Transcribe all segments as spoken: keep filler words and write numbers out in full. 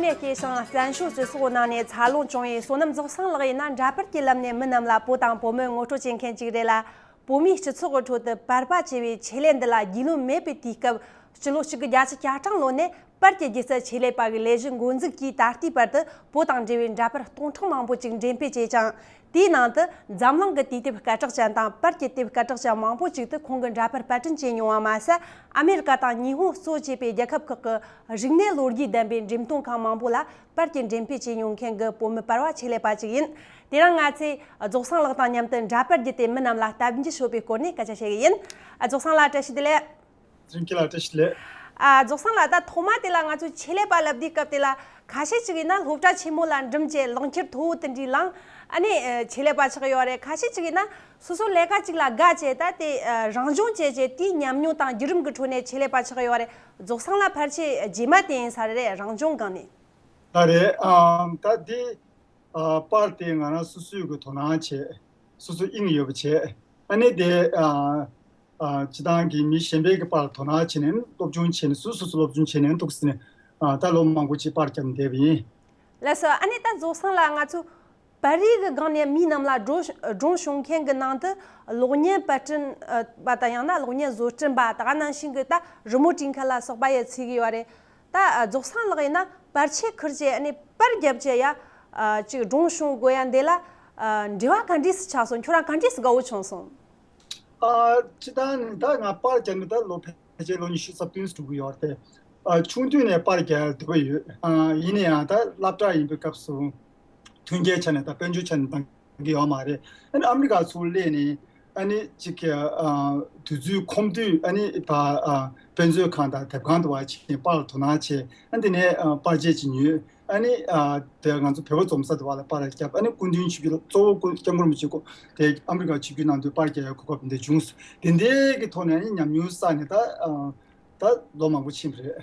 ནས་སྐྱེས་ཤིང་བཙན་བྱོལ་སྤྱི་ཚོགས་ནང་ནས་འཚར་ལོངས་བྱུང་བའི་བསོད་ནམས་རྫོགས་སངས་ལགས་ཡིན་ན། འདྲ་པར་གྱི་ལམ་ནས་མི་རྣམས་ལ་བོད་དང་བོད་མི་ངོ་སྤྲོད་བྱེད་མཁན་ཅིག་རེད་ལ། བོད་མིའི་སྤྱི་ཚོགས་ཀྱི་ཁྲོད་དུ་པར་པ་ཅེས་པའི་ཆེད་ལས་འདི་ལ་རྒྱུས་ལོན་མེད་པའི་དུས་སྐབས། སྤྱི་ལོ་གཅིག་དགུ་བརྒྱད་ཅུ་གྱ་གྲངས་ལོ་ནས་པར་གྱི་སྒྱུ་རྩལ་ཆེད་ལས་པ་གི་ལས་གཞི་འགོ་འཛུགས་ཀྱིས་ད་ལྟའི་བར་དུ་བོད་དང་འབྲེལ་བའི་འདྲ་པར་སྟོང་ཕྲག་མང་པོ་ཅིག་འགྲེམས་སྤེལ་བྱས་ཀྱང་། དེའི་ནང་དུ་འཛམ་གླིང་གི་དུས་དེབ་སྐད་གྲགས་ཅན་དང་པར་གྱི་དེབ་སྐད་གྲགས་ཅན་མང་པོ་ཅིག་ཏུ་ཁོང་གི་འདྲ་པར་པར་སྐྲུན་བྱས་མྱོང་བ་མ་ཟད། ཨ་མེ་རི་ཀ་དང་ཉི་ཧོང་གཙོ་བྱས་པའི་རྒྱལ་ཁབ་ཁག་གི་རིག་གནས་ལོ་རྒྱུས་ལྡན་པའི་འགྲེམས་སྟོན་ཁང་མང་པོ་ལ་པར་གྱི་འགྲེམས་སྤེལ་བྱས་མྱོང་མཁན་གྱི་བོད་མི་པར་པ་ཆེད་ལས་པ་ཅིག་ཡིན། དེ་རིང་ང་ཚོས་རྫོགས་སངས་ལགས་དང་མཉམ་དུ་འདྲ་པར་བརྒྱུད་དེ་མི་རྣམས་ལ་སྟབས་འཇུག་ཤོད་པའི་སྐོར་ནས་སྐད་ཆ་བཤད་ཀྱི་ཡིན། རྫོགས་སངས་ལགས་བཀྲ་ཤིས་བདེ་ལེགས། བདེ་ལེགས། ཨ། རྫོགས་སངས་ལགས། ད་ཐོག་མ་དེ་ལ་ང་ཚོས་ཆེད་ལས་པ་ལབ་དུས་སྐབས་དེ་ལ་ཁ་ཤས་ཅིག་ཡིན་ན་སློབ་གྲྭ་ཆེན་མོ་ལ་འགྲིམས་བྱས་ལག་འཁྱེར་མཐོ་བོ་དེ་འདྲ་བླངས། ཨ་ནི་ཆེད་ལས་པ་ཆགས་ཡོད་རེད། ཁ་ཤས་ཅིག་ཡིན་ན་སོ་སོ་ལས་ཀ་ཅིག་ལ་དགའ་བྱས། ད་དེ་རང་སྦྱོང་བྱས་བྱས་དེའི་ཉམས་མྱོང་དང་བརྒྱུད་རིམ་གྱི་ཁྲོད་ནས་ཆེད་ལས་པ་ཆགས་ཡོད་རེད། རྫོགས་སངས་ལགས་ཕལ་ཆེར་རྗེས་མ་དེ་ཡིན་ས་རེད། རང་སྦྱོང་སྒང་ནས། ད་རེད། ཨ། ད་དེ། ཨ། པར་དེ་ང་རང་སོ་སོའི་གི་དོ་སྣང་བྱས། སོ་སོ་དབྱིངས་ཡོད་པ་བྱས། ཨ་ནི་དེ། ཨ། ཨ། སྤྱི་བཏང་གི་མི་གཞན་པའི་གི་པར་ལ་དོ་སྣང་བྱས་ནས་སློབ་སྦྱོང་བྱས་ནས་སོ་སོ་སོ་སློབ་སྦྱོང་བྱས་ནས་འདུག་ཟེར་ནས། ཨ། ད་ལོ་མང་པོ་ཅིག་པར་བརྒྱབ་ནས་བསྡད་པ་ཡིན། ལགས་སོ། ཨ་ནི་ད་རྫོགས་སངས་ལགས། ང་ཚོ་པར་རིས་ཀྱི་སྒང་ནས་མི་རྣམས་ལ་སྒྲོ་སྒྲོན་ཞུ་མཁན་གྱི་ནང་དུ་གློག་བརྙན་པར་སྐྲུན་པ་དང་ཡང་ན་གློག་བརྙན་བཟོ་སྐྲུན་པ། ད་ག་ནང་བཞིན་གྱི་ད་རི་མོ་བྲིས་མཁན་ལ་སོགས་པ་ཡང་ཚུད་ཀྱི་ཡོད་རེད། ད་རྫོགས་སངས་ལགས་ཡིན་ན་པར་ཆས་ཁུར་བྱས་ཨ་ནི་པར་བརྒྱབ་བྱས་ཡ། ཨ། ཅིག་སྒྲོན་ཞུ་དགོས་ཡ་འདི་ལ། ཨ། འབྲེལ་བ་ག་འདྲས་སུ་ཆགས་སོང་། ཁྱོད་རང་ག་འདྲས་སུ་དགའ་བོ་བྱུང་སོང་། ཨ། སྤྱི་བཏང་ནི་ད་ང་པར་རྒྱག་ནི་ད་ལོ་ཕལ་ཆེར་ལོ་ཉི་ཤུ་རྩ་བདུན་ཙམ་འགྲོ་གི་ཡོད་རེད་དེ། ཨ། ཆུང་དུས་ནས་པར་རྒྱག་འདོད་པ་ཡོད། ཨ། ཡིན་ན་ཡང་ད་སློབ་གྲྭ་ཡིན་པའི་སྐབས་སུ་མཐུན་རྐྱེན་ཆ་ནས་ད་དཔལ་འབྱོར་ཆ་ནས་འདང་གི་ཡོད་མ་རེད། ཨ་ནི་ཨ་མི་རི་ཀ་ཚུར་སླེབས་ནས། ཨ་ནི་ཅིག་ཨ། དུས་ཚོད་ཁོམ་དུས་ཨ་ནི་ཕ། ཨ། དཔེ་མཛོད་ཁང་དང་དེབ་ཁང་དུ་བ་ཕྱིན་པར་དོ་སྣང་བྱས། ཨ། དེ་ནས། ཨ། པར་ཆས་ཅིག་ཉོས། ཨ་ནི། ཨ། དེ་ང་ཚོ་བོད་པ་འཛོམས་ས་དུ་བ་ལ་པར་བརྒྱབ། ཨ་ནི་སྐུ་མདུན་ཆིབས་བསྒྱུར་གཙོ་བོ་སྐུ་སྐྱབས་མགོན་རིན་པོ་ཆེ་སྐུ་དེ་ཨ་མི་རི་ཀ་ཆིབས་བསྒྱུར་གནང་དུས་པར་རྒྱག་ཡ་གོ་སྐབས་འདི་བྱུང་སོང་། དེ་འདྲའི་གི་ཐོག་ནས་ཨ་ནི་ཉམས་མྱོང་བསགས་ནས་ད། ཨ། ད་ལོ་མང་པོ་ཕྱིན་པ་རེད།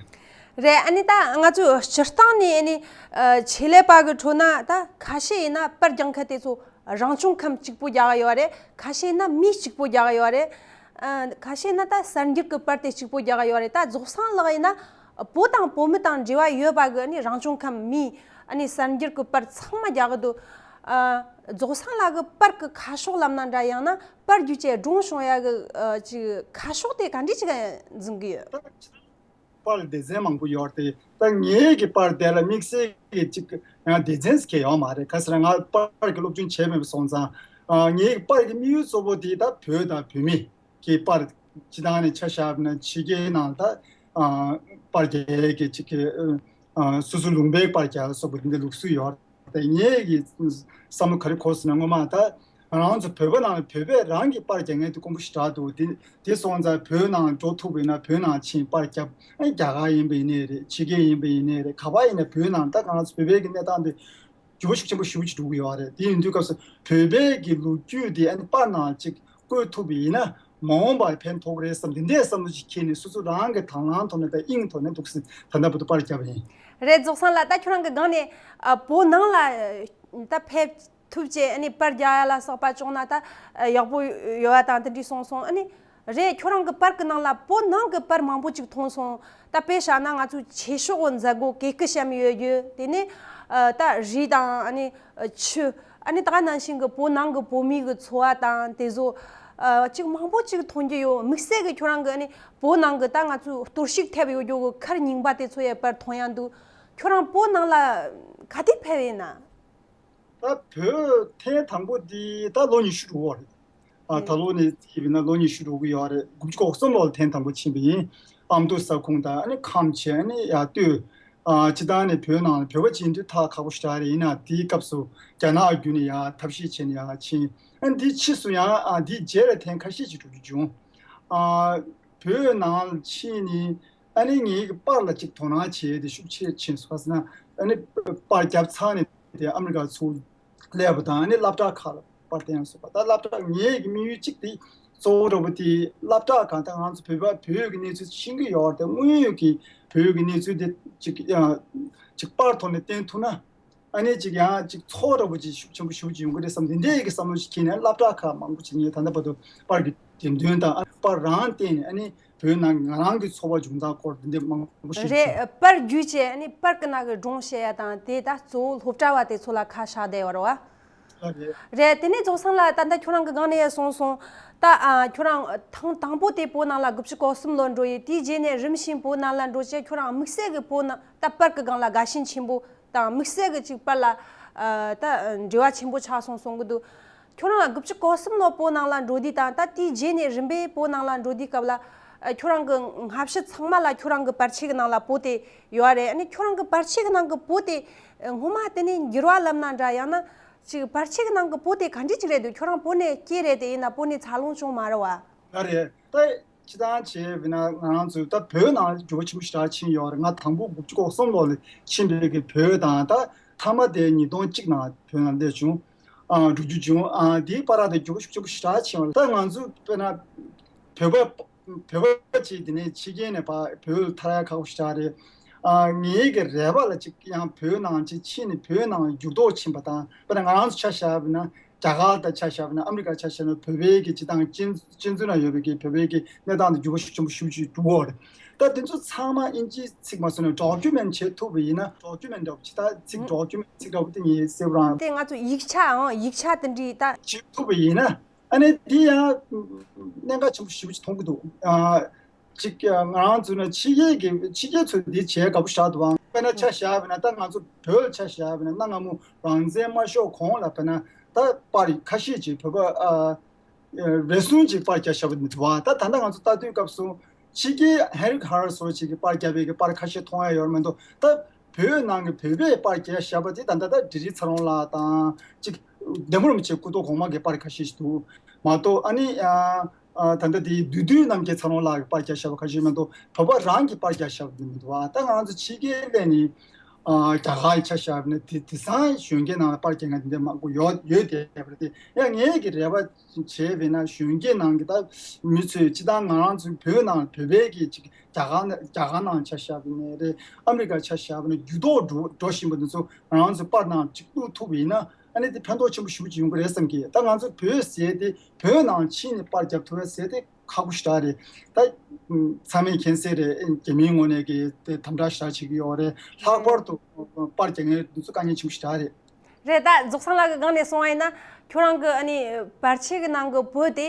རེད། ཨ་ནི་ད་ང་ཚོས་སྤྱིར་བཏང་ནས་ཨ་ནི། ཨ། ཆེད་ལས་པ་གི་ཁྲོད་ན་ད་ཁ་ཤས་ཡིན་ན་པར་རྒྱག་མཁན་དེ་ཚོ་རང་བྱུང་ཁམས་གཅིག་པོ་རྒྱག་གི་ཡོད་རེད། ཁ་ཤས་ཡིན་ན་མི་གཅིག་པོ་རྒྱག་གི་ཡོད་རེད། ཨ། ཁ་ཤས་ཡིན་ན་ད་གསར་འགྱུར་གི་པར་དེ་གཅིག་པོ་རྒྱག་གི་ཡོད་རེད། ད་རྫོགས་སངས་ལགས་ཡིན་ན་བོད་དང་བོད་མི་དང་འབྲེལ་བ་ཡོད་པ་གི་ཨ་ནི་རང་བྱུང་ཁམས་མི། ཨ་ནི་གསར་འགྱུར་གི་པར་ཚང་མ་རྒྱག་གི་འདུག། ཨ། རྫོགས་སངས་ལགས་གི་པར་གི་ཁ་ཕྱོགས་ལབ་ན་འདྲ། ཡང་ན་པར་བརྒྱུད་བྱས་སྒྲུང་བྱུང་ཡ་གི། ཨ། ཅིག་ཁ་ཕྱོགས་དེ་ག་འདྲ་ཅིག་འཛིན་གི་ཡོད། པར་སྡེ་ཚན་མང་པོ་ཡོད་དེ། ད་ངའི་གི་པར་དེ་ལ་དམིགས་བསལ་གྱི་ཅིག་ཡང་སྡེ་ཚན་ཟེར་མཁན་ཡོད་མ་རེད། ག་ཟེར་ན་ང་པར་གི་སློབ་སྦྱོང་བྱས་མེད་པ་སོང་ཙང་། ཨ། ངའི་གི་པར་གི་དམིགས་ཡུལ་གཙོ་བོ་དེ་ད་བོད་དང་བོད་མི་གི་པར། སྤྱིར་བཏང་ནས་ཆ་བཞག་ན་ཕྱི་རྒྱལ་ནང་ད། ཨ། པར་རྒྱག་གི་ཅིག་གི། ཨ། སོ་སོ་ལུང་པའི་པར་རྒྱག་སོགས་པ་འདི་འདྲ་ལུགས་སྲོལ་ཡོད་རེད། ངའི་གི་བསམ་བློ་ག་རེ་འཁོར་སོང་ན། སྔོན་མ་ད་ང་རང་ཚོ་བོད་པ་ནང་ལ་བོད་པས་རང་གི་པར་རྒྱག་མཁན་དེ་དཀོན་པོ་ཞེ་དྲག་འདུག། དེ་དེ་སོང་ཙང་བོད་ནང་འགྲོ་ཐུབ་པ་ཡིན་ན་བོད་ནང་ཕྱིན་པར་རྒྱབ། ཨ། རྒྱ་གར་ཡིན་པ་ཡིན་ནའི་རེད། ཕྱི་རྒྱལ་ཡིན་པ་ཡིན་ནའི་རེད། ག་པར་ཡིན་ན་བོད་ནང་ད་ང་རང་ཚོ་བོད་པའི་གི་གནས་སྟངས་དེ་འགྱུར་བ་ཤུགས་ཆེན་པོ་ཞེ་པོ་ཅིག་འགྲོ་གི་ཡོད་རེད། དེ་ཡིན་དུས་སྐབས་སུ་བོད་པའི་གི་ལོ་རྒྱུས་དེ་ཨ་ནི་པར་ནང་ཅིག་བཀོད་ཐུབ་པ་ཡིན་ན་མ་འོངས་པར་ཕན་ཐོགས་རེད་བསམ། འདི་འདྲའི་བསམ་བློ་ཅིག་འཁྱེར་ནས་སོ་སོ་རང་གི་དང་བླངས་ཐོག་ནས་དང་དབྱིངས་ཐོག་ནས་འདུག་སེ་ད་ལྟ་བར་དུ་པར་བརྒྱབ་པ་ཡིན། རེད། རྫོགས་སངས་ལགས། ད་ཁྱོད་རང་གི་སྒང་ནས། ཨ། བོད་ནང་ལ་ད་ཕེབས་ཐུབ་བྱས་ཨ་ནི་པར་རྒྱག་ཡ་ལ་སོགས་པ་བྱུང་ན་ད་ཡག་པོ་ཡོད་པ་དང་དེ་འདྲ་གསུངས་སོང་། ཨ་ནི་རེད། ཁྱོད་རང་གི་པར་གི་ནང་ལ་བོད་ནང་གི་པར་མང་པོ་ཅིག་མཐོང་སོང་། ད་དཔེ་བཞག་ན་ང་ཚོའི་ཆོས་ཕྱོགས་མཛད་སྒོ་གེ་ཀི་བཤམས་ཡོད་རྒྱུ་དེ་ནས། ཨ། ད་རི་དང་ཨ་ནི་ཆུ། ཨ་ནི་ད་ག་ནང་བཞིན་གི་བོད་ནང་གི་བོད་མི་གི་འཚོ་བ་དང་དེ་ཚོ། ཨ། ཅིག་མང་པོ་ཅིག་མཐོང་རྒྱུ་ཡོད། དམིགས་བསལ་གི་ཁྱོད་རང་གི་ཨ་ནི་བོད་ནང་གི་ད་ང་ཚོའི་གཏོར་བཤིག་ཐེབས་ཡོད་རྒྱུ་གི་མཁར་རྙིང་པ་དེ་ཚོ་ཡང་པར་མཐོང་ཡ་འདུག། ཁྱོད་རང་བོད་ནང་ལ་ག་དུས་ཕེབས་ཡིན་ན། ད་བོད་ཐེངས་དང་པོ་འདི་ད་ལོ་ཉི་ཤུ་འགྲོ་གི་རེད། ཨ། ད་ལོ་ནས་བརྩིས་པ་ཡིན་ན་ལོ་ཉི་ཤུ་འགྲོ་གི་ཡོད་རེད། དགུ་བཅུ་གོ་གསུམ་ལོ་ལ་ཐེངས་དང་པོ་ཕྱིན་པ་ཡིན། ཨ་མདོ་ས་ཁུངས་དང་ཨ་ནི་ཁམས་ཆེ་ཨ་ནི་ཡར་སྟོད། ཨ། སྤྱིར་བཏང་ནས་བོད་ནང་ལ་བོད་པ་ཅིག་ཡིན་དུས་ཐག་ཁག་པོ་ཞེ་དྲག་རེད། ཡིན་ན་དེའི་སྐབས་སུ་རྒྱ་ནག་བརྒྱུད་ནས་ཡར་ཐབས་ཤེས་བྱས་ནས་ཡར་ཕྱིན། ཨ། འདི་ཕྱིས་སུ་ཡང་། ཨ། འདིའི་རྗེས་ལ་ཐེངས་ཁ་ཤས་ཅིག་འགྲོ་རྒྱུ་བྱུང་། ཨ། བོད་ནང་ལ་ཕྱིན་ནས། ཨ་ནི་ངའི་གི་པར་ལ་ཅིག་དོ་སྣང་བྱས་ཏེ་ཤུགས་ཆེ་ཕྱིན་སོང་ཟེར་ན། ཨ་ནི་པར་བརྒྱབ་ཚར་ནས་དེ་ཨ་མི་རི་ཀ་ཚུར་སླེབས་པ་དང་། ཨ་ནི་སློབ་གྲྭ་ཁག་ལ་པར་བསྟན་སོང་བ། ད་སློབ་གྲྭ་ངའི་གི་དམིགས་ཡུལ་གཅིག་དེ་གཙོ་བོ་འདྲ་པོ་དེ་སློབ་གྲྭ་ཁག་ད་ང་ཚོ་བོད་པ་བོད་ཀྱི་གནས་ཚུལ་ཤེས་ཀྱི་ཡོད་རེད་དེ། དངོས་ཡོད་ཀྱི་བོད་ཀྱི་གནས་ཚུལ་དེ་ཅིག་ཡང་ཅིག་པར་ཐོག་ནས་བསྟན་ཐུབ་ན། ཨ་ནི་ཅིག་ཡང་ཅིག་ཚོགས་འདྲ་པོ་ཅིག་ཤུགས་ཆེན་པོ་ཞེ་པོ་ཅིག་ཡོང་གི་རེད་བསམ། དེ་འདྲའི་གི་བསམ་བློ་ཞིག་འཁྱེར་ནས་སློབ་གྲྭ་ཁག་མང་པོ་ཅིག་ངས་ད་ལྟ་བར་དུ་པར་གྱི་ འགྲེམས་སྟོན་དང་ཨ་པར་རང་བསྟན་ནས་ཨ་ནི་བོད་ནང་གི་ང་རང་གི་འཚོ་བ་བྱུང་སྟངས་སྐོར་འདི་འདྲ་མང་པོ་ཞིག་བྱུང་། རེད། པར་བརྒྱུད་བྱས་ཨ་ནི་པར་གི་ནང་གི་སྒྲུང་བཤད་ཡ་དང་དེ་ད་གཙོ་བོ་སློབ་གྲྭ་བ་དེ་ཚོ་ལ་ཁ་བཞག་བསྡད་ཡོད་རེད་བ། རེད། རེད། དེ་ནས་རྫོགས་སངས་ལགས། ད་ལྟ་ཁྱོད་རང་གི་སྒང་ནས་ཡང་གསུངས་སོང་། ད་ཨ་ཁྱོད་རང་ཐེངས་དང་པོ་དེ་བོད་ནང་ལ་དགུ་བཅུ་གོ་གསུམ་ལོ་འགྲོ་ཡི། དེའི་རྗེས་ནས་རིམ་བཞིན་བོད་ནང་ལ་འགྲོ་བྱས་ཁྱོད་རང་དམིགས་བསལ་གྱི་བོད་ནང་ད་པར་གི་སྒང་ལ་དགའ་ཞེན་ཆེན་པོ་དང་དམིགས་བསལ་གྱི་ཅིག་པར་ལ་ཨ་ད་འབྲེལ་བ་ཆེན་པོ་ཆགས་སོང་གསུང་གི་འདུག་ཁྱོད་རང་དགུ་བཅུ་གོ་གསུམ་ལོ་བོད་ནང་ལ་འགྲོ་དུས་དང་ད་དེའི་རྗེས་ནས་རིམ་པས་བོད་ནང་ལ་འགྲོ་དུས་སྐབས་ལ་ཨ་ཁྱོད་རང་གི་སྔ་ཕྱི་ཚང་མ་ལ་ཁྱོད་རང་གི་པར་ཆས་གི་ནང་ལ་བོད་དེ་ཡོད་རེད། ཨ་ནི་ཁྱོད་རང་གི་པར་ཆས་གི་ནང་གི་བོད་དེ་སྔོན་མ་དེ་ནས་འགྱུར་བ་ལབ་ན་འདྲ། ཡང་ན་ཅིག་པར་ཆས་གི་ནང་གི་བོད་དེ་ག་འདྲ་ཅིག་རེད་འདུག་ཁྱོད་རང་བོད་ནས་སྐྱེས་རེད་དེ། ཡིན་ན་བོད་ནས་འཚར་ལོངས་བྱུང་མ་རེད་བ། ཨ་རེད། ད་སྤྱིར་བཏང་བྱས་པ་ཡིན་ན་ང་རང་ཚོ་ད་བོད་ནང་འགྱུར་བ་ཆེན་པོ་ཞེ་དྲག་ཕྱིན་ཡོད་རེད། ང་དང་པོ་དགུ་བཅུ་གོ་གསུམ་ལོ་ལ་ཕྱིན་པའི་གི་བོད་དང་ད་མཐའ་མ་དེ་ཉིས་སྟོང་གཅིག་ནང་བོད་ནང་སླེབས་བྱུང་། ཨ་འགྲོ་རྒྱུ་བྱུང་། ཨ་དེའི་བར་དུ་འགྱུར་བ་ཤུགས་ཆེན་པོ་ཞེ་དྲག་ཕྱིན་ཡོད་རེད། ད་ང་ཚོ་དཔེར་ན་བོད་པ་བོད་པ་ཅིག་དེ་ནས་ཕྱི་རྒྱལ་ནས་ཕར་བོད་ལ་ཐར་ཡ་ཁག་པོ་ཞེ་དྲག་རེད། ཨ་ངའི་གི་རེ་བ་ལ་ཅིག་ཡང་བོད་ནང་ཅིག་ཕྱིན་ནས་བོད་ནང་འགྱུར་ལྡོག་ཕྱིན་པ་དང་། དཔེར་ན་ང་རང་ཚོ་ཆ་བཞག་པ་ན་རྒྱ་གར་དང་ཆ་བཞག་པ་ན་ཨ་མི་རི་ཀ་ཆ་བཞག་ན་བོད་པའི་གི་སྤྱི་བཏང་གཅན་གཅན་གཟན་ནང་ཡོད་པའི་གི་བོད་པའི་གི་གནས་སྟངས་དེ་འགྱུར་བ་ཤུགས་ཆེན་པོ་ཤུགས་ཆེ་འགྲོ་གི་ཡོད་རེད། ད་དེ་ཚོ་ཚང་མ་ཨིན་ཇི་ཚིག་མ་སོང་ན་ཌོ་ཀུ་མེན་བྱེད་ཐུབ་པ་ཡིན་ན། ཌོ་ཀུ་མེན་འདྲ་པོ་ཅིག་ད་ཚིག་ཌོ་ཀུ་མེན་ཚིག་འདྲ་པོ་དེ་ངས་གསལ་པོ་རང་། དེ་ང་ཚོ་ཡིག་ཆའང་ཡིག་ཆ་དེ་འདྲའི་ད། བྱེད་ཐུབ་པ་ཡིན་ན། ཨ་ནི་དེ་ཡང་གནད་འགག་ཆེན་པོ་ཞེ་པོ་ཅིག་མཐོང་གི་འདུག་ཨ་ཅིག་ང་རང་ཚོ་ནི་ཕྱི་རྒྱལ་གྱི་ཕྱི་རྒྱལ་ཚོས་འདི་བྱས་དགའ་པོ་ཞེ་དྲག་འདུག་དཔེར་ན་ཆ་བཞག་པ་ན་ད་ང་ཚོ་བོད་ལ་ཆ་བཞག་པ་ན་གནའ་སྔ་མོ་རང་བཙན་མ་ཤོར་གོང་ལ་དཔེར་ན་ད་པར་ཁ་ཤས་ཅིག་བོད་པ་ཨ་རེ་ཟུང་ཅིག་པར་རྒྱག་བཞག་པ་འདུག་བ། ད་ད་ལྟ་ང་ཚོ་ལྟ་དུས་སྐབས་སུ་ཕྱི་རྒྱལ་ཧེན་རིག་ཧར་སོགས་ཅིག་གིས་པར་རྒྱབ་པའི་གི་པར་ཁ་ཤས་མཐོང་ཡ་ཡོད་མ་གཏོགས། ད་བོད་ནང་གི་བོད་པས་པར་རྒྱག་བཞག་པ་དེ་ད་ལྟ་ད་འབྲི་རིགས་ཚ་རོང་ལགས་དང་ཅིག་ལྡེ་མོ་རིན་པོ་ཆེ་སྐུ་ཐོག་གོང་མ་གི་པར་ཁ་ཤས་ཤིག་འདུག་མ་གཏོགས། ཨ་ནི་ཨ་ཨ་ད་ལྟ་དེ་བདུད་འདུལ་རྣམ་རྒྱལ་ཚ་རོང་ལགས་ཀྱི་པར་རྒྱག་བཞག་པ་ཁ་ཤས་མ་གཏོགས་བོད་པ་རང་གིས་པར་རྒྱག་བཞག་པ་དེ་མི་འདུག་བ། ད་ང་ཚོ་ཕྱི་རྒྱལ་སླེབས་ནས་ཨ་རྒྱ་གར་ཡི་ཆ་བཞག་པ་ན་དེ་དེང་སང་གཞོན་སྐྱེས་ནང་ལ་པར་རྒྱག་མཁན་དེ་འདྲ་མང་པོ་ཡོད་ཡོད་དེ་ཡོད་པ་རེད་དེ། ཡང་ངའི་གི་རེ་བ་བྱས་པས་ན་གཞོན་སྐྱེས་ནང་གི་ད་མི་ཚོས་སྤྱིར་བཏང་ང་རང་ཚོའི་བོད་ནང་བོད་པའི་གི་ཅིག་རྒྱ་གར་ན་རྒྱ་གར་ནང་ཆ་བཞག་པ་ཡིན་ནའི་རེད། ཨ་མི་རི་ཀ་ཆ་བཞག་པ་ན་འགྱུར་ལྡོག་འགྲོ་འགྲོ་བཞིན་པ་འདི་ཚོ་ང་རང་ཚོའི་པར་ནང་ཅིག་བླུག་ཐུབ་པ་ཡིན་ན་ཨ་ནི་དེ་ཕན་ཐོགས་ཆེན་པོ་ཞེ་པོ་ཅིག་ཡོང་གི་རེད་བསམ་གི། ད་ང་ཚོ་བོད་ཟེར་དེ་བོད་ནང་ཕྱིན་ནས་པར་རྒྱབ་ཐུབ་ཡ་ཟེར་དེ་ཁག་པོ་ཞེ་དྲག་རེད། ད་ཚང་མས་མཁྱེན་གསལ་རེད། རྒྱ་མིའི་ངོས་ནས་གི་དེ་དམ་དྲག་ཞེ་དྲག་བྱེད་ཀྱི་ཡོད་རེད། ལྷག་པར་དུ་པར་རྒྱག་མཁན་འདི་ཚོ་དཀའ་ངལ་ཆེན་པོ་ཞེ་དྲག་རེད། རེད། ད་རྫོགས་སངས་ལགས་ཀྱི་སྒང་ནས་གསུངས་པ་ཡིན་ན་ཁྱོད་རང་གི་ཨ་ནི་པར་ཆས་ཀྱི་ནང་གི་བོད་དེ་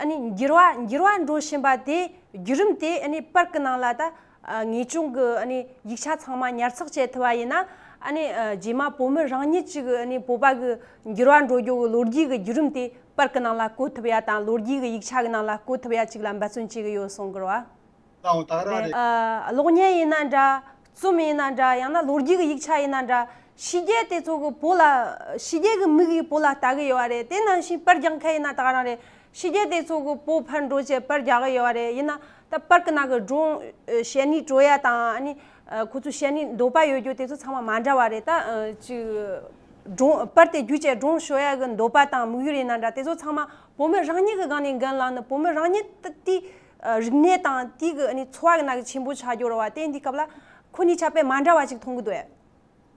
ཨ་ནི་འགྱུར་བ་འགྱུར་བ་འགྲོ་བཞིན་པ་དེ་བརྒྱུད་རིམ་དེ་ཨ་ནི་པར་གྱི་ནང་ལ་ད་ཨ་ངེས་འབྱུང་གི་ཨ་ནི་ཡིག་ཆ་ཚང་མ་ཉར་ཚགས་བྱེད་ཐུབ་པ་ཡིན་ན། ཨ་ནི་ཨ་རྗེས་མ་བོད་མི་རང་ཉིད་ཅིག་གི་ཨ་ནི་བོད་པ་གི་འགྱུར་བ་འགྲོ་རྒྱུ་གི་ལོ་རྒྱུས་ཀྱི་བརྒྱུད་རིམ་དེ་པར་གྱི་ནང་ལ་བཀོད་ཐུབ་ཡ་དང་ལོ་རྒྱུས་ཀྱི་ཡིག་ཆ་གི་ནང་ལ་བཀོད་ཐུབ་ཡ་ཅིག་ལ་འབད་བརྩོན་བྱེད་ཀྱི་ཡོད་གསུང་གི་རེད་བ། ལའོ་ད་ར་རེད། ཨ་གློག་བརྙན་ཡིན་ན་འདྲ། རྩོམ་ཡིན་ན་འདྲ། ཡང་ན་ལོ་རྒྱུས་ཀྱི་ཡིག་ཆ་ཡིན་ན་འདྲ། ཕྱི་རྒྱལ་དེ་ཚོ་གི་བོད་ལ། ཕྱི་རྒྱལ་གི་མི་གིས་བོད་ལ་ལྟ་གི་ཡོད་རེད། དེ་ནང་བཞིན་པར་རྒྱག་མཁན་ཡིན་ན་ད་ག་རང་རེད། ཕྱི་རྒྱལ་དེ་ཚོ་གི་བོད་ཕར་འགྲོ་བྱས་པར་རྒྱག་གི་ཡོད་རེད། ཡིན་ན་ད་པར་གི་ནང་གི་སྒྲུང་བཤད་ནི་བྲོ་ཡ་དང་ཨ་ནི་ཁོ་ཚོ་བཤད་ནི་འདོད་པ་ཡོད་རྒྱུ་དེ་ཚོ་ཚང་མ་མ་འདྲ་བ་རེད། ད་ཅིག་སྒྲུང་པར་དེ་བརྒྱུད་བྱས་སྒྲུང་ཤོད་ཡ་གི་འདོད་པ་དང་དམིགས་ཡུལ་ཡིན་ན་འདྲ། དེ་ཚོ་ཚང་མ་བོད་མི་རང་ཉིད་ཀྱི་སྒང་ནས་འགན་བླངས་ནས་བོད་མི་རང་ཉིད་དེ་རིག་གནས་དང་དེ་གི་ཨ་ནི་འཚོ་བ་གི་ནང་གི་ཆེན་པོ་ཆགས་རྒྱུ་རེད་བ། དེ་འདི་སྐབས་ལ་ཁོ་གཉིས་ཆ་དཔེ་མ་འདྲ་བ་ཅིག་མཐོང་གི་འདུག་ཨེ།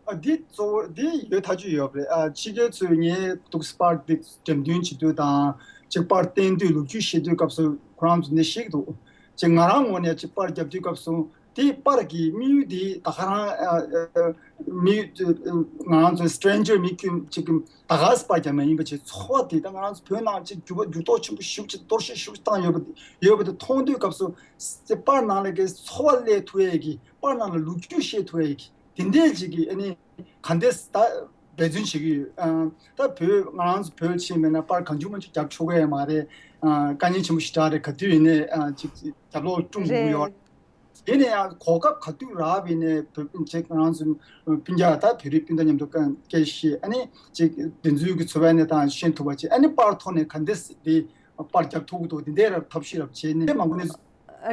ཨ་འདི་གཙོ་བོ་འདི་ཡོད་ཐག་ཆོད་ཡོད་པ་རེད། ཨ་ཕྱི་རྒྱལ་ཚོས་ངའི་འདུག་པར་འདི་འགྲེམས་སྟོན་བྱེད་དུས་དང་ཅིག་པར་བསྟན་དུས་ལོ་རྒྱུས་བཤད་དུས་སྐབས་སུ་ཁོ་རང་ཚོ་འདི་ཤེས་ཀྱི་འདུག་ཅིག་ང་རང་ངོས་ནས་ཅིག་པར་རྒྱབ་དུས་སྐབས་སུ། དེའི་པར་གྱི་དམིགས་ཡུལ་དེ་ད་ག་རང་ཨ་ཨ་མི་ང་རང་ཚོ་སི་ཊེན་ཇར་མི་ཁྱོད་ཅིག་གི་ད་ག་སེ་པར་རྒྱག་མ་ཡིན་པ་བྱས། འཚོ་བ་དེ་ད་ང་རང་ཚོ་བོད་ནང་ཅིག་འགྱུར་བ་འགྱུར་ལྡོག་ཆེན་པོ་ཞེ་པོ་ཅིག་གཏོར་བཤིག་ཞེ་པོ་ཅིག་བཏང་ཡོད་པ་ཡོད་པ་དེ་མཐོང་དུས་སྐབས་སུ། པར་ནང་ལ་གི་འཚོ་བ་སླེབས་ཐུབ་ཡས་ཀྱི་པར་ནང་ལ་ལོ་རྒྱུས་བཤད་ཐུབ་ཡས་ཀྱི་དེ་འདྲས་ཅིག་གི་ཨ་ནི་ག་འདྲས་ད་འབད་བརྩོན་བྱེད་ཀྱི་ཡོད། ཨ་ད་བོད་ང་རང་ཚོ་བོད་ཕྱིན་མེད་ན་པར་གང་བྱུང་མང་བྱུང་རྒྱབ་ཆོག་གི་ཡོད་མ་རེད། ཨ་དཀའ་ངལ་ཆེན་པོ་ཞེ་དྲག་རེད། ག་དུས་ཡིན་ནའི་ཨ་ཅིག་རྒྱབ་ལོག་སྐྲུན་དགོས་ཀྱི་ཡོད། རེད། དེ་ནས་ཡང་གོ་སྐབས་ག་དུས་རག་པ་ཡིན་ནའི་བོད་ཅིག་ང་རང་ཚོ་སྤུན་ཀྱག་ད་བོད་རིགས་སྤུན་ཟླ་མཉམ་དུ་སྐད་བཤད། ཨ་ནི་ཅིག་དེ་ཚོའི་གི་འཚོ་བའི་གནས་སྟངས་ཤེས་ཐུབ་པ་བྱས། ཨ་ནི་པར་ཐོག་ནས་ག་འདྲས་དེ་པར་རྒྱབ་ཐུབ་ཀྱི་འདུག་དེ་འདྲའི་རབ་ཐབས་ཤེས་རབ་བྱས་ནས་མང་པོ་ནས།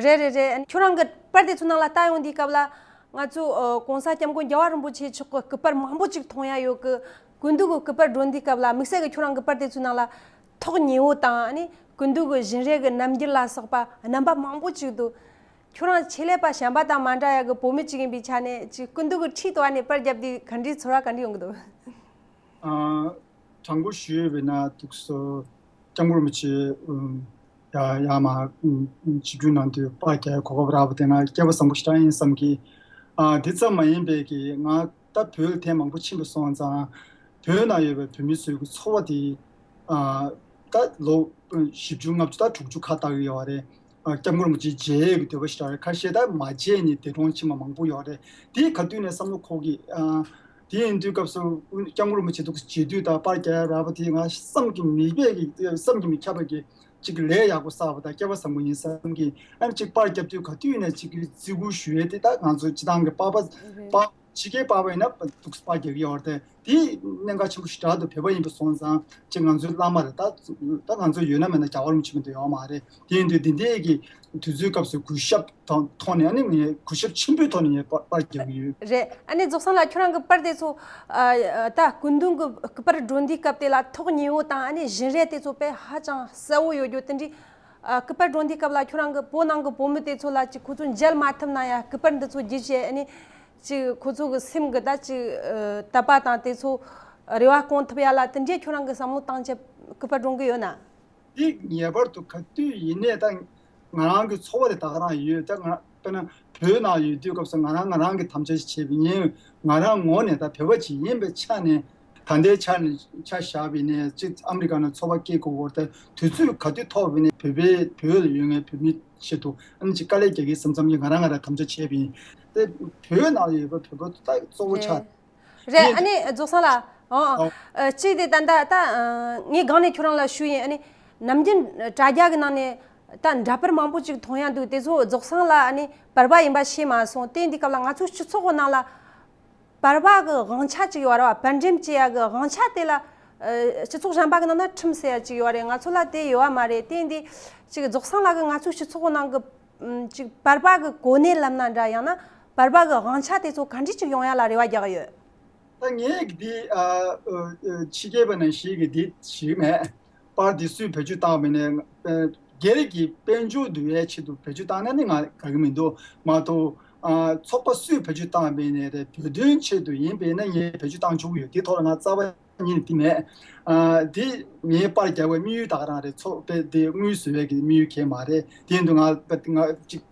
རེད་རེད་རེད། ཁྱོད་རང་གི་པར་དེ་ཚོ་ནང་ལ་ལྟ་ཡོང་དུས་སྐབས་ལ་ང་ཚོ་ཨ་གོང་ས་སྐྱབས་མགོན་རྒྱལ་བ་རིན་པོ་ཆེ་མཆོག་གི་སྐུ་པར་མང་པོ་ཅིག་མཐོང་ཡ་ཡོད་གི། སྐུ་མདུན་གི་སྐུ་པར་སྒྲོན་དུས་སྐབས་ལ་དམིགས་བསལ་གི་ཁྱོད་རང་གི་པར་དེ་ཚོའི་ནང་ལ་ཐོག་ཉེ་བོ་དང་ཨ་ནི་སྐུ་མདུན་གི་བཞིན་རས་གི་རྣམ་འགྱུར་ལ་སོགས་པ་རྣམ་པ་མང་པོ་ཅིག་འདུག་ཁྱོད་རང་ཆེད་ལས་པ་གཞན་པ་དང་མ་འདྲ་ཡ་གི་བོད་མི་ཅིག་ཡིན་པའི་ཆ་ནས་ཅིག་སྐུ་མདུན་གི་འཁྲིས་དོ་ཨ་ནི་པར་བརྒྱབ་དུས་ག་འདྲའི་ཚོར་བ་ག་འདྲ་ཡོང་གི་འདུག་ཨ་དྲང་པོ་ཞུས་པ་ཡིན་ན་འདུག་སོ། སྐྱབས་མགོན་རིན་པོ་ཆེ་ཨུམ་ ཡ་ཡ་མ་ཞིབ་འཇུག་གནང་དུས་པར་རྒྱག་གོ་སྐབས་རག་པ་དེ་ང་སྐལ་བ་བཟང་པོ་ཞིག་རག་ཡིན་བསམ་གི། ཨ་དེ་ཙམ་མ་ཡིན་པའི་གི་ང་ད་བོད་ལ་ཐེངས་མང་པོ་ཕྱིན་པ་སོང་ཙང་བོད་ནང་ཡོད་པའི་བོད་མི་ཚོའི་གི་འཚོ་བ་དེ་ཨ་ད་ལོ་བཞི་བཅུ་ལྔ་བཅུ་ད་དྲུག་ཅུ་ཁ་བཏགས་ཡོད་རེད། ཨ་སྐྱབས་མགོན་རིན་པོ་ཆེ་མཇལ་ཡས་ཀྱི་འདོད་པ་ཞིག་རེད། ཁ་ཤས་ད་མ་མཇལ་ནས་འདས་གྲོངས་ཕྱིན་པ་མང་པོ་ཡོད་རེད། དེའི་ག་དུས་ནས་བསམ་བློ་འཁོར་གི། ཨ་དེ་ཡིན་དུས་སྐབས་སུ་སྐྱབས་མགོན་རིན་པོ་ཆེ་འདུག་མཇལ་དུས་ད་པར་རྒྱག་ཡ་རག་པ་དེ་ང་བསམ་གྱིས་མི་ཁྱབ་པའི་གི་བསམ་གྱིས་མི་ཁྱབ་པའི་གི་ཅིག་ལས་ཡག་པོ་བསགས་པ་དང་སྐལ་བ་བཟང་པོ་ཡིན་བསམ་གྱི། ཨ་ནི་ཅིག་པར་རྒྱབ་དུས་ག་དུས་ནས་ཅིག་གི་བརྩི་བཀུར་ཞུ་ཡས་དེ་ད་ང་ཚོ་སྤྱི་བཏང་གི་པར་པ་པ་ཕྱི་རྒྱལ་པར་པ་ཡིན་ན་འདུག་པར་རྒྱག་གི་ཡོད་རེད། དེ་གནད་འགག་ཆེན་པོ་ཞེ་དྲག་འདུག་བོད་པ་ཡིན་པ་སོང་ཙང་ཅིག་ང་ཚོའི་བླ་མ་རེད། ད་ད་ང་ཚོ་ཡོད་ན་མེད་ན་རྒྱལ་བ་རིན་པོ་ཆེ་མི་འདུག་ཡོད་མ་རེད། དེ་ཡིན་དུས་འདི་འདྲའི་གི་དུས་ཚོད་སྐབས་སུ་གུས་ཞབས་དང་ཐོག་ནས་ཨ་ནི་ངས་གུས་ཞབས་ཆེན་པོའི་ཐོག་ནས་ངས་པར་པར་རྒྱག་གི་ཡོད། རེད། ཨ་ནི་རྫོགས་སངས་ལགས་ཁྱོད་རང་གི་པར་དེ་ཚོ་ཨ་ད་སྐུ་མདུན་གྱི་སྐུ་པར་སྒྲོན་དུས་སྐབས་དེ་ལ་ཐོག་ཉེ་བོ་དང་ཨ་ནི་བཞིན་རས་དེ་ཚོ་དཔེ་ཧ་ཅང་གསལ་བོ་ཡོད་རྒྱུ་དེ་འདྲའི། ཨ་སྐུ་པར་སྒྲོན་དུས་སྐབས་ལ་ཁྱོད་རང་གི་བོད་ནང་གི་བོད་མི་དེ་ཚོ་ལ་ཅིག་ཁོ་ཚོ་མཇལ་མ་ཐུབ་ན་ཡང་སྐུ་པར་འདི་ཚོ་བརྒྱུད་བྱས་ཨ་ནི་ཅིག་ཁོ་ཚོ་གི་སེམས་གི་ད་ཅིག་ཨ་དད་པ་དང་དེ་ཚོ་རེ་བ་སྐོང་ཐུབ་ཡ་ལ་དེ་འདྲའི་ཁྱོད་རང་གི་བསམ་བློ་བཏང་བྱས་སྐུ་པར་སྒྲོན་གི་ཡོད་ན། འདི་ངེས་པར་དུ་ག་དུས་ཡིན་ནའི་ད་ང་རང་གི་འཚོ་བ་དེ་ད་ག་རང་ཡོད། ད་ང་དཔེར་ན་བོད་ནང་ཡོད་དུས་སྐབས་སུ་ང་རང་ང་རང་གི་དམ་བཅའ་ཞིག་བྱས་པ་ཡིན། ང་རང་ངོས་ནས་ད་བོད་པ་ཅིག་ཡིན་པའི་ཆ་ནས་ད་ལྟའི་ཆ་ནས་ཆ་བཞག་པ་ཡིན་ནའི་ཅིག་ཨ་མི་རི་ཀ་ནང་འཚོ་བ་སྐྱེལ་དགོས་སྐོར་ད་དུས་ཚོད་ག་དུས་ཐོབ་པ་ཡིན་ནའི་བོད་པའི་བོད་ལ་ཡོད་མཁན་བོད་མི་ཆེད་དུ་ཨ་ནི་ཅིག་དཀའ་ལས་རྒྱག་གི་བསམ་བསམ་གྱིས་ང་རང་ང་རང་དམ་བཅའ་བྱས་པ་ཡིན། དེ་བོད་ནང་ཡོད་པ་བོད་པ་ད་གཙོ་བོ་ཆགས། རེད། ཨ་ནི་རྫོགས་སངས་ལགས། ཨོ། ཨོ། ཨ་གཅིག་དེ་ད་ལྟ་ད་ཨ་ངས་སྒང་ནས་ཁྱོད་རང་ལ་ཞུས་ཡིན། ཨ་ནི་ནམ་རྒྱུན་དྲ་རྒྱ་གི་ནང་ནས་ད་འདྲ་པར་མང་པོ་ཅིག་མཐོང་ཡ་འདུག་དེ་ཚོ་རྫོགས་སངས་ལགས་ཨ་ནི་པར་པ་ཡིན་པ་ཤེས་མ་སོང་། དེ་འདི་སྐབས་ལ་ང་ཚོ་སྤྱི་ཚོགས་གི་ནང་ལ་པར་པ་གི་དབང་ཆ་ཅིག་ཡོད་རེད་བ། པར་འགྲེམས་བྱེད་ཡ་གི་དབང་ཆ་དེ་ལ་ཨ་སྤྱི་ཚོགས་གཞན་པ་གི་ནང་ན་ཁྲིམས་ཟེར་ཡ་ཅིག་ཡོད་རེད། ང་ཚོ་ལ་དེ་ཡོད་བ་མ་རེད། དེ་འདི་ཅིག་རྫོགས་སངས་ལགས་གི་ང་ཚོའི་སྤྱི་ཚོགས་གི་ནང་གི་ཅིག་པར་པ་གི་གོ་གནས་ལབ་ན་འདྲ། ཡང་ན་པར་པ་གི་དབང་ཆ་དེ་ཚོ་ག་འདྲ་ཅིག་ཡོང་ཡ་ལ་རེ་བ་རྒྱག་ཡོད། ད་ངས་འདི་ཨ་ཨ་ཕྱི་རྒྱལ་པ་ནང་བཞིན་གྱི་འདི་ཞིག་མེད། པར་འདི་སུས་བེད་སྤྱོད་བཏང་བ་ནས་ཨ་སྒེར་གྱི་དཔལ་འབྱོར་བསྡུ་བའི་ཆེད་དུ་བེད་སྤྱོད་བཏང་ན་ནི་ང་དགའ་གི་མི་འདུག་མ་གཏོགས། ཨ་ཚོགས་པ་སུས་བེད་སྤྱོད་བཏང་བ་ནས་རེད། བོད་དོན་ཆེད་དུ་ཡིན་པས་ན་ངས་བེད་སྤྱོད་བཏང་ཆོག་གི་ཡོད། དེ་ཐོག་ལ་ང་རྩ་བ་ཉིད་ནས་འདི་མེད། ཨ་འདི་ངའི་པར་རྒྱག་པའི་དམིགས་ཡུལ་ད་ག་རང་རེད། ཚོགས་པའི་དེ་དངུལ་བཟོ་བའི་གི་དམིགས་ཡུལ་གང་ཡང་མ་རེད། དེ་ཡིན་དུས་ང་ང་ཅིག་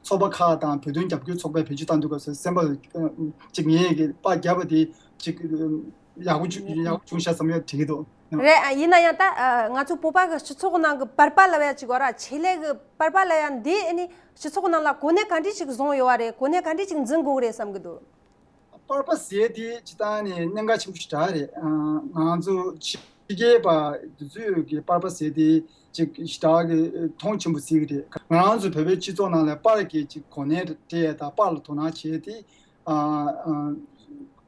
ཚོགས་པ་ཁག་དང་བོད་དོན་རྒྱབ་སྐྱོར་ཚོགས་པའི་བེད་སྤྱོད་བཏང་དུས་སྐབས་སུ་སེམས་པ་ཅིག་ངའི་གི་པར་རྒྱབ་པ་དེ་ཅིག་ཡག་པོ་ཅིག་ཡག་པོ་བྱུང་ཤག་བསམ་ཡ་དྲན་གྱི་འདུག་རེད། ཨ་ཡིན་ན་ཡང་ད་ཨ་ང་ཚོ་བོད་པ་གི་སྤྱི་ཚོགས་ནང་གི་པར་པ་ལབ་ཡ་ཅིག་ཡོད་ར། ཆེད་ལས་གི་པར་པ་ལབ་ཡ་འདི་ཨ་ནི་སྤྱི་ཚོགས་ནང་ལ་གོ་གནས་ག་འདྲ་ཅིག་བཟུང་ཡོད་བ་རེད། གོ་གནས་ག་འདྲ་ཅིག་འཛིན་དགོས་གི་རེད་བསམ་གི་འདུག་པར་པ་ཟེར་དེ་སྤྱིར་བཏང་ནས་གནད་འགག་ཆེན་པོ་ཞེ་དྲག་རེད། ཨ་ང་ཚོ་ཕྱི་རྒྱལ་པ་དེ་ཚོས་ཀྱི་པར་པ་ཟེར་དེ་ཅིག་ཞེ་དྲག་གི་མཐོང་ཆེན་པོ་བརྩི་གི་རེད། ང་རང་ཚོ་བོད་པའི་སྤྱི་ཚོགས་ནང་ལ་པར་གྱི་ཅིག་གོ་གནས་སྤྲད་དང་པར་ལ་དོ་སྣང་བྱས་ཏེ་ཨ་ཨ་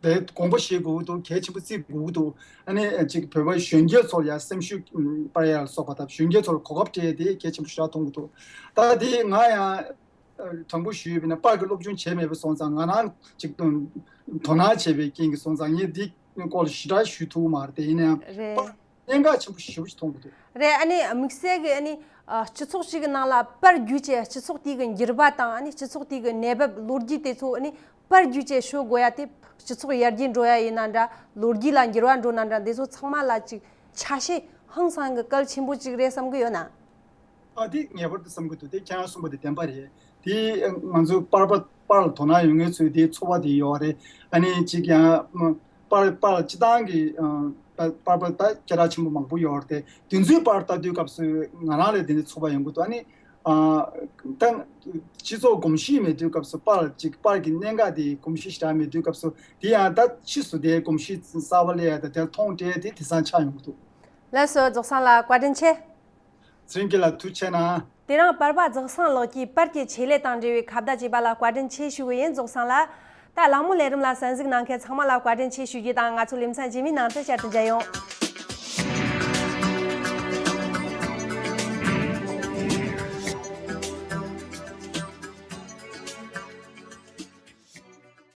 དེ་དགོངས་པ་བཞེས་དགོས་ཀྱི་འདུག་གལ་ཆེན་པོ་བརྩི་དགོས་ཀྱི་འདུག་ཨ་ནི་ཅིག་བོད་པ་གཞོན་སྐྱེས་ཚོར་ཡང་སེམས་ཤུགས་སྤར་ཡ་ལ་སོགས་པ་དང་གཞོན་སྐྱེས་ཚོར་གོ་སྐབས་སྤྲད་དེ་གལ་ཆེན་པོ་ཞེ་དྲག་མཐོང་གི་འདུག་ད་དེ་ང་ཡང་དྲང་པོ་ཞུས་པ་ཡིན་ན་པར་གྱི་སློབ་སྦྱོང་བྱས་མེད་པ་སོང་ཙང་ང་རང་ཅིག་དོ་དོ་སྣང་བྱས་པའི་རྐྱེན་གྱིས་སོང་ཙང་ངས་འདི་སྐོར་ལ་ཞེ་དྲག་ཞུ་ཐུབ་མ་རེད། དེ་ཡིན་ན་ཡང་རེད། པར་གནད་འགག་ཆེན་པོ་ཞེ་པོ་ཞིག་མཐོང་གི་འདུག་རེད། ཨ་ནི་དམིགས་བསལ་གྱི་ཨ་ནི་ཨ་སྤྱི་ཚོགས་ཤིག་གི་ནང་ལ་པར་བརྒྱུད་བྱས་སྤྱི་ཚོགས་དེ་གི་འགྱུར་བ་དང་ཨ་ནི་སྤྱི་ཚོགས་དེ་གི་གནས་བབ་ལོ་རྒྱུས་དེ་ཚོ་ཨ་ནི་པར་བརྒྱུད་བྱས་ཤོད་དགོས་ཡ་དེ་སྤྱི་ཚོགས་ཡར་རྒྱས་འགྲོ་ཡ་ཡིན་ན་འདྲ། ལོ་རྒྱུས་ལ་འགྱུར་བ་འགྲོ་ན་འདྲ། འདི་ཚོ་ཚང་མ་ལ་ཅིག་ཆ་ཤས་ཧང་སང་གི་གལ་ཆེན་པོ་ཅིག་རེད་བསམ་གི་ཡོད་ན། ཨ་དེ་ངེས་པར་དུ་བསམ་གི་འདུག་དེ་ཁྱེད་རང་གསུངས་པ་དེ་བདེན་པ་རེད། དེ་ང་ཚོ་པར་པ་པར་ལ་དོ་སྣང་ཡོད་མཁན་ཚོས་དེ་ཚོར་བ་དེ་ཡོད་རེད། ཨ་ནི་གཅིག་ཡང་པར་པར་སྤྱི་བཏང་གི་པར་པ་ད་སྐད་གྲགས་ཆེན་པོ་མང་པོ་ཡོད་རེད། དེ་དེ་ཚོའི་པར་ལྟ་དུས་སྐབས་སུ་ང་རང་ལ་དེ་འདྲ་ཚོར་བ་ཡོང་གི་འདུག་ཨ་ནི་ཨ་ད་སྤྱི་ཚོགས་གོམས་གཤིས་མེད་དུས་སྐབས་སུ་པར་གཅིག་པར་གྱི་གནད་འགག་དེ་གོམས་གཤིས་ཞེ་དྲག་མེད་དུས་སྐབས་སུ་དེ་ཡང་ད་ཕྱིས་སུ་དེ་གོམས་གཤིས་གསར་པ་སླེབས་ཡ་ད་དེར་མཐོང་སྤྲད་དེ་དེང་སང་ཆགས་ཡོང་གི་འདུག་ལགས་སོ། རྫོགས་སངས་ལགས་བཀའ་དྲིན་ཆེ། ཚེ་རིང་སྐྱིད་ལགས་ཐུགས་རྗེ་གནང་། དེ་རིང་པར་པ་རྫོགས་སངས་ལགས་ཀྱིས་པར་གྱི་ཆེད་ལས་དང་འབྲེལ་བའི་ཁ་བརྡ་བྱས་པ་ལ་བཀའ་དྲིན་ཆེ་ཞུ་གི་ཡིན། རྫོགས་སངས་ལགས། ད་གླེང་མོལ་ལས་རིམ་ལ་གསན་གཟིགས་གནང་མཁན་ཚང་མ་ལ་བཀའ་དྲིན་ཆེ་ཞུ་རྒྱུ་དང་ང་ཚོ་ལེ་ཚན་རྗེས་མའི་ནང་དུ་བསྐྱར་དུ་མཇལ་ཡོང་།